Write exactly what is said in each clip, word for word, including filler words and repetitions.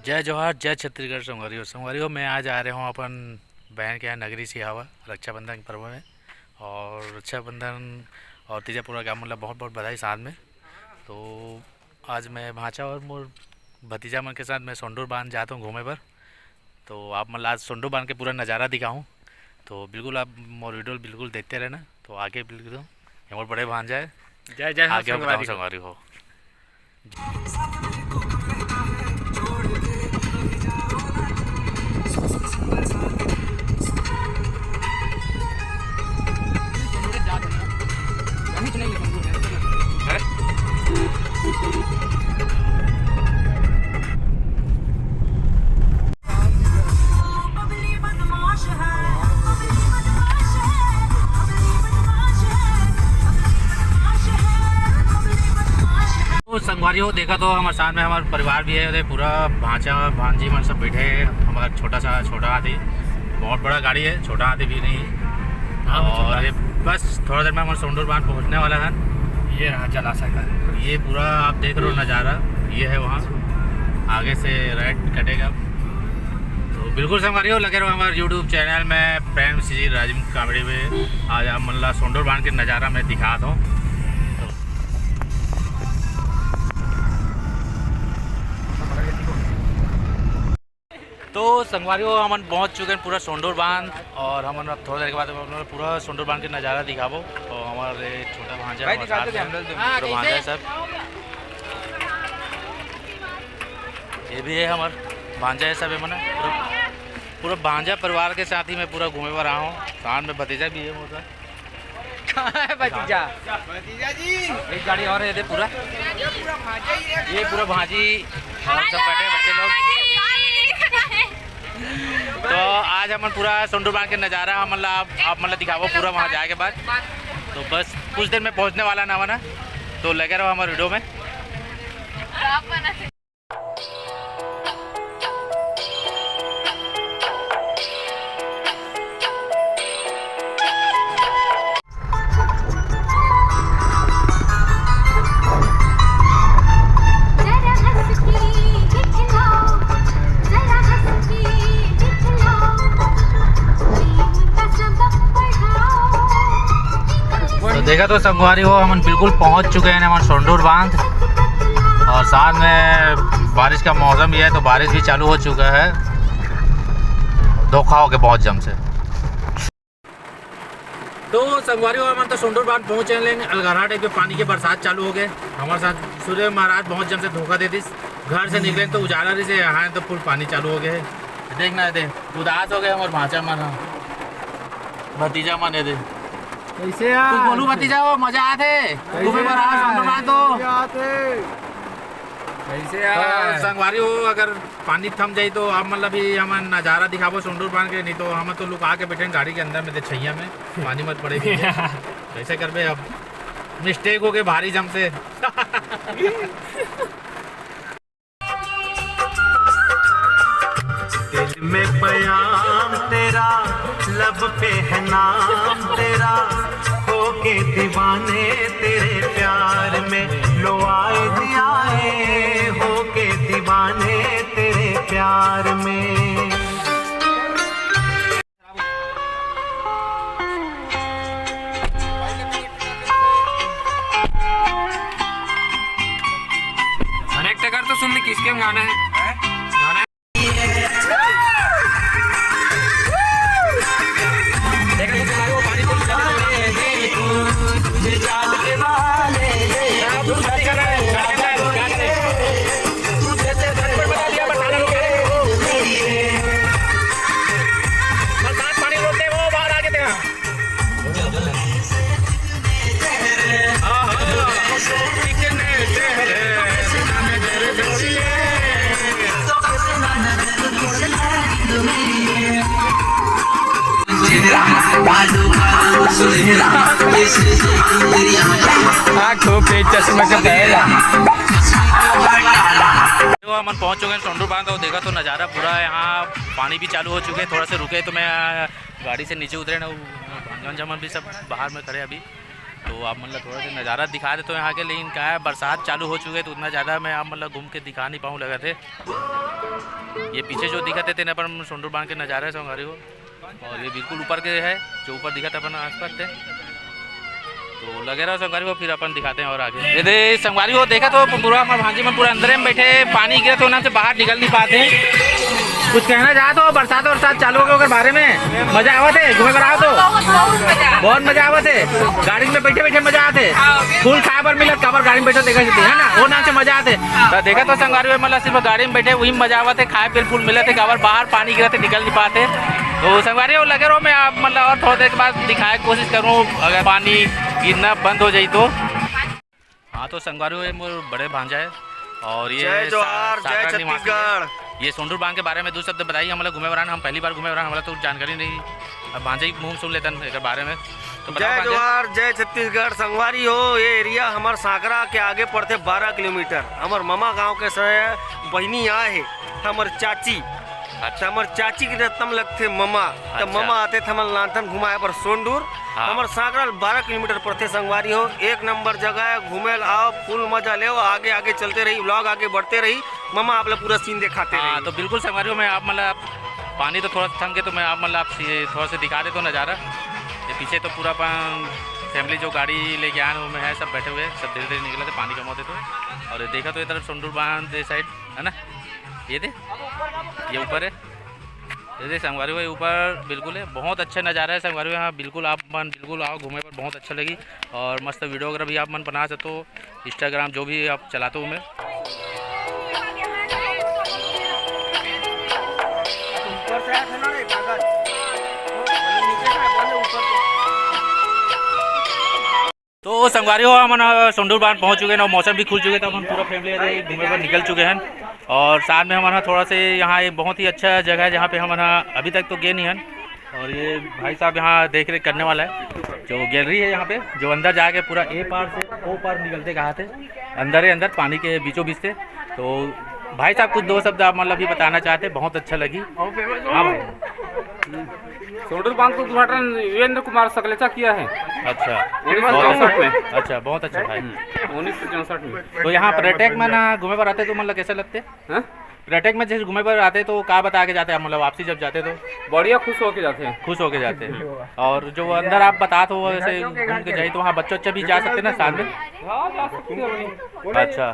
जय जोहार, जय छत्तीसगढ़ संगवारी हो। संगवारी हो, मैं आज आ रहे हूँ अपन बहन के यहाँ नगरी सिहावा रक्षाबंधन के पर्व में। और रक्षाबंधन और तीजा पर्व के आप मन ला बहुत बहुत बधाई साथ में। तो आज मैं भांचा और मोर भतीजा मन के साथ मैं सोंडूर बांध जात हूँ घूमे बर। तो आप मन ला आज सोंडूर बांध के पूरा नज़ारा दिखाऊँ। तो बिल्कुल आप मोर वीडियो बिल्कुल देखते रहना। तो आगे बिल्कुल ये मोर बड़े भांजा है। जय जय हो आगे संगवारी हो। संगवारी हो। तो संगवारी हो, देखा तो हमारे साथ में हमारा परिवार भी है, पूरा भांचा भांजी मन सब बैठे हैं। हमारा छोटा सा छोटा हाथी, बहुत बड़ा गाड़ी है, छोटा हाथी भी नहीं। हाँ, और छोटा। ये बस थोड़ा देर में हमारा सोंडूर बांध पहुंचने वाला है। ये रहा जलाशय का। ये पूरा आप देख रहे हो नज़ारा, ये है वहाँ, आगे से राइट कटेगा। तो बिल्कुल संगवारी हो, लगे रहो हमारे YouTube चैनल में प्रेम श्री राजिम कॉमेडी में। आज आप मन ला सोंडूर बांध के नज़ारा मैं दिखात हूँ। तो संगवारी हो, हमन पहुंच चुके हैं पूरा सोंडूर बांध और हमन अब थोड़ा देर के बाद हम लोग पूरा सोंडूर बांध के नज़ारा दिखाबो। और हमारे छोटा भांजा भाई हमारे दिखा साथ दो में, हम लोग। हाँ, पूरा भांजा है सब। ये भी है हमार भांजा है सब, ये मना पूरा, पूरा भांजा परिवार के साथ ही मैं पूरा घूमे बर आया हूँ। साथ में भतीजा भी है मोर साथ। कहाँ है भतीजा? भतीजा जी। एक गाड़ी और है, ये पूरा। ये पूरा भांजी और सब बैठे हैं बच्चे लोग। तो आज हमन पूरा सोंडूर बांध के नज़ारा हमन ला आप, आप मन ला दिखाबो पूरा वहाँ जाए के बाद। तो बस कुछ देर में पहुँचने वाला ना, ना, तो लगे रहो हमारे वीडियो में। तो देखा तो संगवारी हो, हमन बिल्कुल पहुंच चुके हैं हमर सोंडूर बांध और साथ में बारिश का मौसम भी है, तो बारिश भी चालू हो चुका है। धोखा हो गया बहुत जम से। तो संगवारी हो, हमन तो सोंडूर बांध पहुंचे हैं, लेकिन अलगरहा टाइप के पानी के बरसात चालू हो गए। हमारे साथ सूर्य महाराज बहुत जम से धोखा दे दिस। घर से निकले तो उजाला रही से, यहाँ तो फुल पानी चालू हो गए है। देखना है, देख उदास हो गए हमारे भांचा मन, हाँ। भतीजा मन है, देख। कैसे यार? कुछ बोलू भतीजा, वो मजा आते। कैसे तुम्हें बड़ा यार? सोंडूर बांध तो। कैसे आते? कैसे तो यार? संगवारी हो, अगर पानी थम जाई तो आप मतलब भी हमन नज़ारा दिखाबो सोंडूर बांध के, नहीं तो हम तो लुका के बैठे हैं गाड़ी के अंदर में, दे छैया में पानी मत पड़े। कैसे करबे अब, मिस्टेक हो गए भारी जम से। दिल में पयाम तेरा, लब पे है नाम तेरा, होके दीवाने तेरे प्यार में, लो आए जी आए, होके दीवाने तेरे प्यार में। अरे एक टकर तो सुन ले, किसके गाना है? गाना है। बरसात पानी रोकते वो बाहर आ गए थे। आंखों पे चश्मा का पहरा। तो हमन पहुंच चुके हैं सोंडूर बांध और देखा तो नज़ारा पूरा, यहाँ पानी भी चालू हो चुके हैं। थोड़ा सा रुके तो मैं गाड़ी से नीचे उतरे ना, वो भांजा मन भी सब बाहर में खड़े अभी। तो आप मन ला थोड़ा सा नज़ारा दिखा देथों यहाँ के, लेकिन का है, बरसात चालू हो चुके हे, तो उतना ज़्यादा मैं आप मन ला घूम के दिखा नहीं पाऊँ लगथे। ये पीछे जो दिखत हे, तेन अपन सोंडूर बांध के नज़ारा हे संगवारी हो। और ये बिल्कुल ऊपर के है, जो ऊपर दिखत हे अपन आसपास से। तो लगे रहो संगवारी हो, फिर अपन दिखाते हैं और आगे। ये दे संगवारी हो, देखा तो पूरा हमारे भांजी मन पूरा अंदर में बैठे, पानी गिरत हे, ओना से बाहर निकल नहीं पाते। कुछ कहना चाहत हो बरसात वरसात चालू हो गए ओकर बारे में? मजा आवत हे घूमे बर आओ तो? बहुत, बहुत मजा। बहुत मजा आवत हे। गाड़ी में बैठे बैठे मजा आते। हाँ, बिल्कुल। फूल खाए बर मिलत, काबर गाड़ी में बैठे देखा जते, है ना, ओना से मजा आते। हाँ। तो देखा तो संगवारी हो, मतलब सिर्फ गाड़ी में बैठे वही मजा आवत हे, खाए पिए फूल मिलत हे, काबर बाहर पानी गिरत हे, निकल नहीं पाते। तो संगवारी हो लगे रहो, मैं आप मतलब और थोड़ा देर के बाद दिखाए के कोशिश करूँ, अगर पानी गिरना बंद हो जाई तो। हाँ तो संगवारी हो, ये मोर बड़े भांजा है और ये जय सा-, जोहार, जय सागरा निवासी है। छत्तीसगढ़। ये सोंडूर बांध के बारे में दो शब्द बताइए, हम लोग घूमे बर आन, हम पहली बार घूमे बर आन, हम लोग तो जानकारी नहीं। अब भांजा ही मुंह सुन लेतन एक बारे में। तो बताओ जय भांजा। जोहार, जय छत्तीसगढ़। संगवारी हो, ये एरिया हमर सांकरा के आगे पड़थे बारह किलोमीटर। हमर ममा गांव के से बहिनी आए हे, हमर चाची। अच्छा। हमर चाची के रत्तम लगथे ममा। त अच्छा। ममा आथे त हमन लानथन घुमाए बर सोंडूर। हाँ। हमर सांकरा ल बारह किलोमीटर पड़थे संगवारी हो। एक नंबर जगह है, घूमे ल आओ, फुल मजा लेव। आगे आगे चलते रही, व्लॉग आगे बढ़ते रही। ममा आप ला पूरा सीन दिखाते हाँ, रही। तो बिल्कुल संगवारी हो, मैं आप मतलब पानी तो थोड़ा सा थम के, तो मैं आप मतलब आप सी-, थोड़ा सा दिखा देता हूँ नज़ारा। ये पीछे तो पूरा अपन फैमिली जो गाड़ी लेके आए हैं, वो में है, सब बैठे हुए हैं, सब धीरे धीरे निकले थे, पानी कम होते तो। और ये देखा तो ये तरफ सोंडूर बांध ये साइड है ना, ये दे, ये ऊपर है, ये दे संगवारी हो, ये ऊपर बिल्कुल है, बहुत अच्छा नज़ारा है संगवारी हो। यहाँ बिल्कुल आप मन बिल्कुल आओ घूमे पर, बहुत अच्छा लगी। और मस्त वीडियो वगैरह भी आप मन बना सकते हो, Instagram जो भी आप चलाते हो मैं। तो संगवारी हो, हमन ह सोंडूर बांध पहुंच चुके हैं और मौसम भी खुल चुके हैं, तो हमन पूरा फैमिली ऐसे घूमे पर निकल चुके हैं। और साथ में हमन ह थोड़ा से यहाँ एक बहुत ही अच्छा जगह है, जहाँ पे हमन ह अभी तक तो गए नहीं हैं। और ये भाई साहब यहाँ देख रेख करने वाला है, जो गैलरी है यहाँ पे, जो अंदर जाके पूरा ए पार से ओ पार निकलते कहा थे, अंदर ही अंदर पानी के बीचों बीच से। तो भाई साहब कुछ दो शब्द आप मतलब भी बताना चाहते, बहुत अच्छा लगी। हाँ भाई। सोंडूर बांध का उद्घाटन वीरेंद्र कुमार सकलेचा किया है। अच्छा। उन्नीस सौ चौसठ में। अच्छा, बहुत अच्छा भाई। हम्म, उन्नीस सौ चौसठ में। तो यहाँ पर्यटक मन घूमे बर आते तो मतलब कैसा लगते? हाँ? पर्यटक में जैसे घूमे बर आते तो का बता के जाते हैं, मतलब वापसी जब जाते तो? बढ़िया खुश होके जाते हैं। खुश होके जाते हैं। और जो वो अंदर आप बता तो वो ऐसे घूम के जाए तो वहाँ बच्चे बच्चे भी जा सकते हैं ना साथ में? हाँ, जा सकते हैं। अच्छा।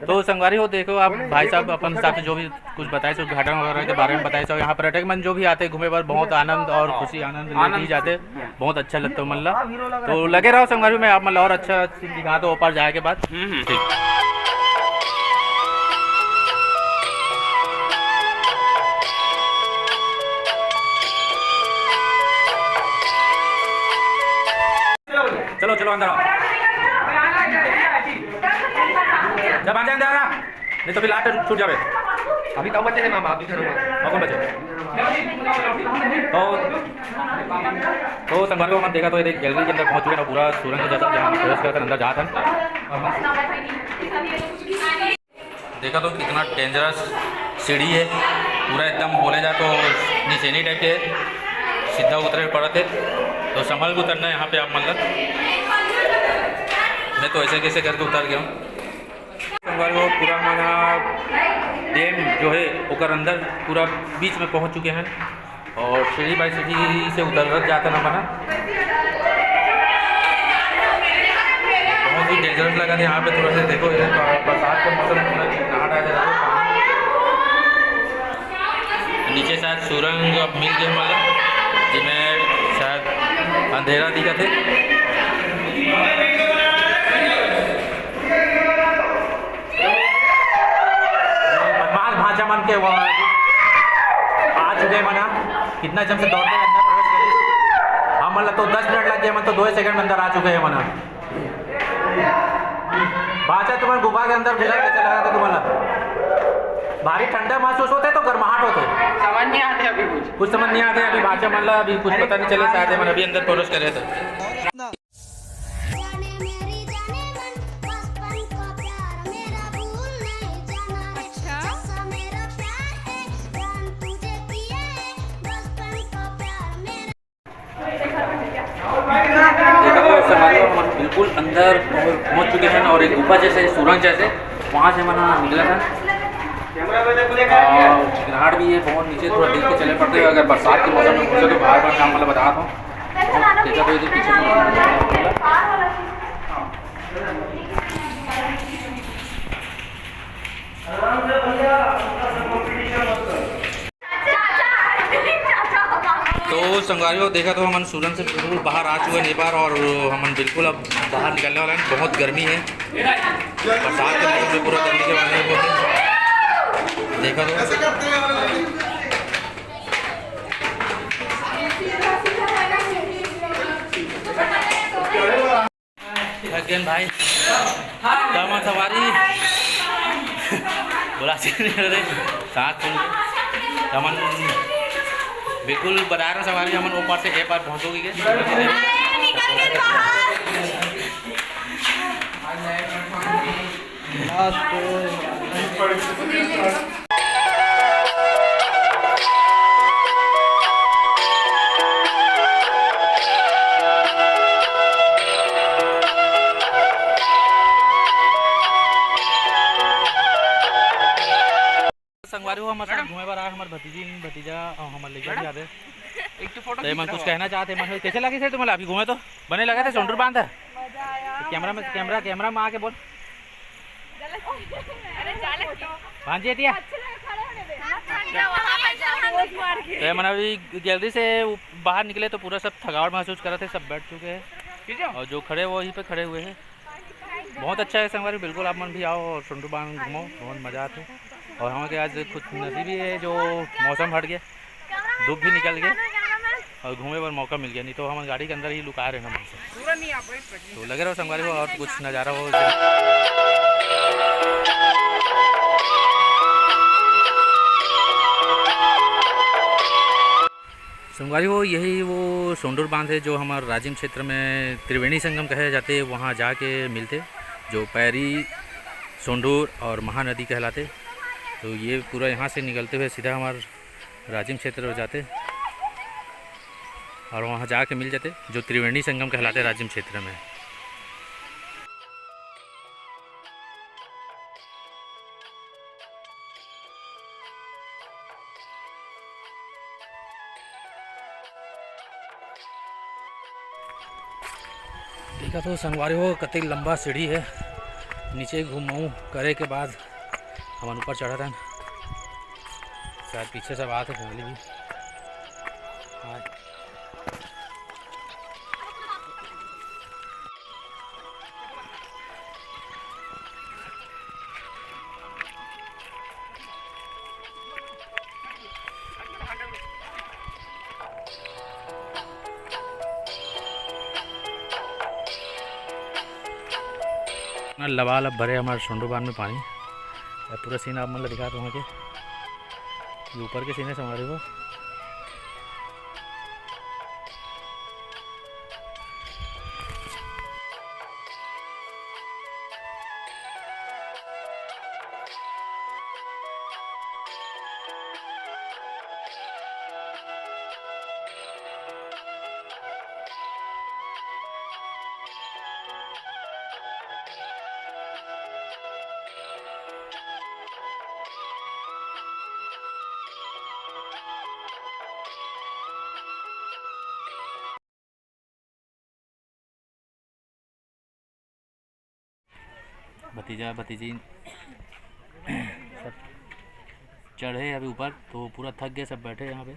तो संगवारी हो, देखो आप भाई साहब अपन हिसाब से जो भी कुछ बताए, उद्घाटन वगैरह के बारे में बताए, यहाँ पर्यटक मन जो भी आते घूमे बर बहुत आनंद और खुशी आनंद लेके ही जाते, बहुत अच्छा लगता है मन ला। तो लगे रहो संगवारी, मैं आप मन ला और अच्छा सीन दिखा दो ऊपर जाए के बाद। हम्म, हम्म। ठीक। चलो, चलो, अंदर आओ। जब आ जाए अंदर आ, नहीं तो फिर लास्ट छूट जावे। अभी तो बचे हैं मामा, अभी तो मामा। और कौन बचे? तो, तो संगवारी हो, हमन देखा तो ये देख, गैलरी के अंदर पहुंच चुके हैं, पूरा सुरंग जैसा, जहाँ हम प्रवेश करके अंदर जात हन। देखा तो कितना डेंजरस सीढ़ी है, पूरा एकदम बोले जाए तो निसेनी टाइप के है, सीधा उतरे पड़त है, तो संभल के उतरना है यहाँ पे आप मन ला। मैं तो ऐसे कैसे करके उतर गया हूँ। संगवारी हो, पूरा हमारा डैम जो है ओकर अंदर पूरा बीच में पहुँच चुके हैं। और सीढ़ी बाई सीढ़ी से उतरत जात हन हमन ह। बहुत ही डेंजरस लगत हे यहाँ पे, थोड़ा सा देखो, ये ब-, बरसात का मौसम, थोड़ा चिकनाहट आ जाता है। नीचे शायद सुरंग अब मिल गए हमन ला, जिसमें शायद अंधेरा दिखत हे। बदमाश भांचा मन के वो आ चुके हैं मना। कितना जम से दौड़ते हैं अंदर प्रवेश करिस। हमन ला तो दस मिनट लग गए, हमन तो दो ही सेकंड में अंदर आ चुके हैं मना। भांचा, तुम्हारे गुफा के अंदर घुसा कैसे लगा था तुम्हारा? भारी ठंडा महसूस होते तो गर्माहट होते? समझ नहीं आते अभी कुछ। कुछ समझ नहीं आते अभी भांचा मन ला, अभी कुछ पता नहीं चले, शायद हमन अभी अंदर प्रवेश करे थे। जाने मेरी जाने मन, बचपन का प्यार मेरा भूल नहीं जाना रे। अच्छा। जैसा मेरा प्यार है, जान तुझे पिया है, बचपन का प्यार मेरा। देखो, हमारे लोग मन बिल्कुल बिल्कुल अंदर पहुंच चुके हैं और एक गुफा जैसे, सुरंग जैसे, वहाँ से हमन निकला था। और चिकनाहट भी है बहुत नीचे, थोड़ा देख के चले पड़ते हैं। अगर बरसात के मौसम में घूमते तो बार बार काम वाला बता रहा हूँ। देखा तो इधर पीछे तो संगवारी हो, देखा तो हमन सुरंग से बिल्कुल बाहर आ चुके हैं एक बार, और हमन बिल्कुल अब बाहर निकलने वाला है। बहुत गर्मी है, बरसात के मौसम में पूरा गर्मी के मारे होते हैं। देखा तो थक गए भाई, कम सवारी बोला से नहीं रहे, सांस फूल गए। हमन बिल्कुल बता रहे सवारी, हमन वो पार से ए पार पहुंचोगी के। संगवारी हो, हमर साथ घूमे बर आए हमर भतीजी, भतीजा और हमर लइका भी आते। एक तो फोटो तो ये मन कुछ कहना चाहते, मन कैसे लगे थे तुम्हें अभी घूमे तो? बने लगे थे सोंडूर बांध है? कैमरा में, कैमरा, कैमरा में आके बोल। अरे, जा ले। भांजी एतिया। अच्छा लगा खड़े होने में। हाँ, ठंडा वहाँ पे जाओ। तो ये मन अभी गैलरी से उ-, बाहर निकले तो पूरा सब थकावट महसूस कर रहे थे, सब बैठ चुके हैं। और जो खड़े वो वहीं पे खड़े हुए हैं। बहुत अच्छा है संगवारी, बिल्कुल आप मन भी आओ और सोंडूर बांध घूमो, बहुत मजा आते। और हमन के आज खुशनसीबी है जो मौसम हट गया, धूप भी निकल गया और घूमे बर मौका मिल गया, नहीं तो हमन गाड़ी के अंदर ही लुका रहे ना मन से। तो लगे रहो संगवारी हो और कुछ नज़ारा हो। संगवारी हो, यही वो सोंडूर बांध है जो हमर राजिम क्षेत्र में त्रिवेणी संगम कहे जाते, वहाँ जाके मिलते, जो पैरी, सोंडूर और महानदी कहलाते। तो ये पूरा यहाँ से निकलते हुए सीधा हमार राजिम क्षेत्र में जाते और वहाँ जाके मिल जाते, जो त्रिवेणी संगम कहलाते राजिम क्षेत्र में। देखा तो संगवारी हो, कतेक लंबा सीढ़ी है। नीचे घुमाऊ करे के बाद हमन ऊपर चढ़त हन। शायद पीछे सब आत हे फैमिली भी। हाँ। ना लबालब भरे हमारे सोंडू बांध में पानी। अब पूरा सीन आप मन ला दिखात हूँ के, ये ऊपर के सीन है संगवारी हो। भतीजा भतीजी सब चढ़े अभी ऊपर, तो पूरा थक गए, सब बैठे यहाँ पे।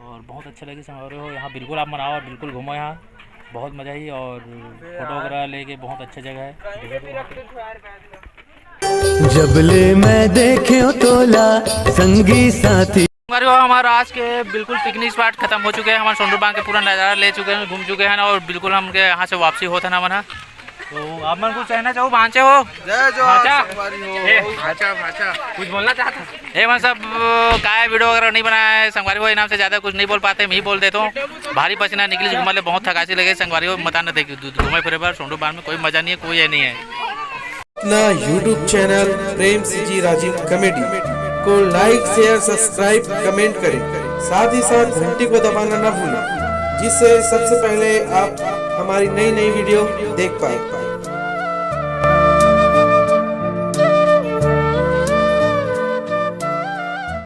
और बहुत अच्छा लगे समारोह हो यहाँ, बिल्कुल आप मनाओ और बिल्कुल घूमो यहाँ, बहुत मज़ा आई। और फोटो वगैरह लेके बहुत अच्छा जगह है। जबले मैं देखे तोला संगी साथी। हमारे वो हमारा आज के बिल्कुल पिकनिक स्पॉट खत्म हो चुके हैं। हमारे सोंडू बांध के पूरा नज़ारा ले चुके हैं, घूम चुके हैं और बिल्कुल हम के यहाँ से वापसी होता ना मना। तो आप मन कुछ कहना चाहो, भांचे हो? जय जोहार, भांचा? संगवारी हो। ए, भांचा, भांचा। कुछ बोलना चाहता? ए, मन सब, अ, काय वीडियो वगैरह नहीं बनाया है, संगवारी हो, इनाम से ज़्यादा कुछ नहीं बोल पाते, मैं ही बोल देता हूँ। भारी पसीना निकली, घूमले बहुत थकासी लगे, संगवारी हो, मता न देख, दू-, दू-, घूमे फिरे बार, सोंडू बांध में कोई मज़ा नहीं है, कोई ये नहीं है। अपना YouTube चैनल प्रेम सीजी राजिम कॉमेडी को लाइक, शेयर, सब्सक्राइब, कमेंट करें। साथ ही साथ घंटी को दबाना ना भूलें, जिससे सबसे पहले आप हमारी नई नई वीडियो देख पाए।